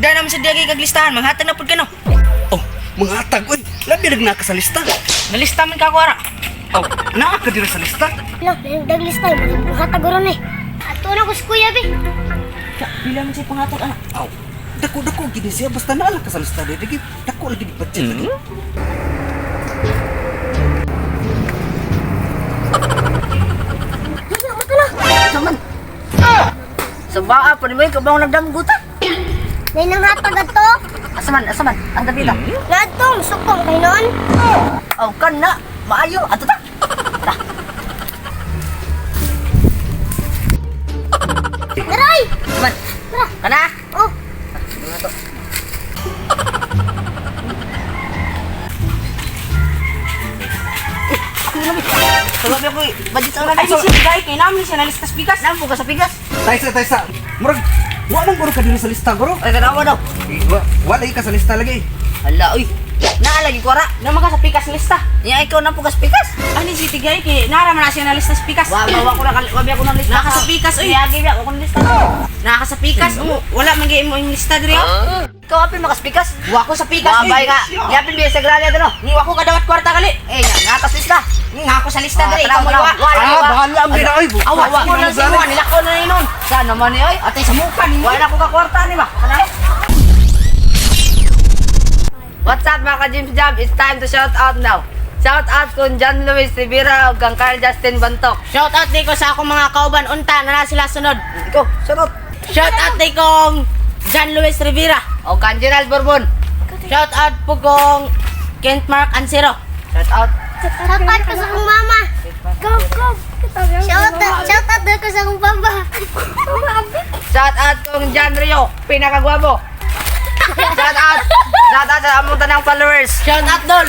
Sugdan naman sa diagay kag listahan, manghatag na pud ka no. Oh, mga hatag oy. Labi lag naa ka sa lista. Nalista man ka ko ara. Oh, naa ka dira sa lista. Lo, daglista mo hatag ron eh. Ato na ko si Kuya be. Pila man siya panghatag ana. Aw, dako-dako gid siya basta naa lang ka sa lista dili gid. Dako lagi di budget. Saman. Sa baa pa ni may kabang nagdamguta. Nay nang hatag ato. Asa man, asa man? Ang dabila. Ngadtong sukong kay noon. Aw kan na, maayo ato ta. Ta. Daray! Man. Kana. Oh, Sabi ko, budget sa Ay si Tigay kay namin siya nalista sa pikas. Nampo ka sa pigas. Taysa, taysa. Murag wa man guro ka dira sa lista guro. Ay kanawa daw. Eh, wa lagi ka sa lista lagi. Hala, uy. Naalagi ko ra. Naman ka sa pikas lista. Nya ikaw nampo ka sa pikas. Ani si Tigay kay nara man na siya nalista sa pikas. Wa wa ko na wa ko na lista. Naa ka sa pikas, uy. Yagi biya ko na lista. Naa ka sa pikas, wala man gyud mo yung lista diri oh. Ikaw apil makaspikas. Wa ko sa pikas. Wa Uy. bay ka. Yapin biya sa gralya no. Ni wa ko kadawat kwarta kali. Eh, nya natas lista. Nga ako sa lista Ah, diri, tanaw, ikaw mo tanaw. wa. Wa, Ah, bahala ang bira oy. Awa, mo lang sa mo, nilakaw na ni nun. Sa naman ni oy, Atay sa mukha ni. Wala ko ka kwarta ni ba? Kana? What's up mga ka-James Job? It's time to shout out now. Shout out kung John Luis Rivera ug kang Carl Justin Bantok. Shout out di ko sa akong mga kauban unta na na sila sunod. Ikaw, shout out. Shout out di kong John Luis Rivera. O kang Gerald Bourbon. Shout out po kong Kent Mark Ansero. Shout out. shout out ko sa akong mama. Go, go. Shout out ko sa akong papa. Shout out kong John Rio, pinakagwapo. Shout out. Shout out sa among tanang followers. Shout out dol.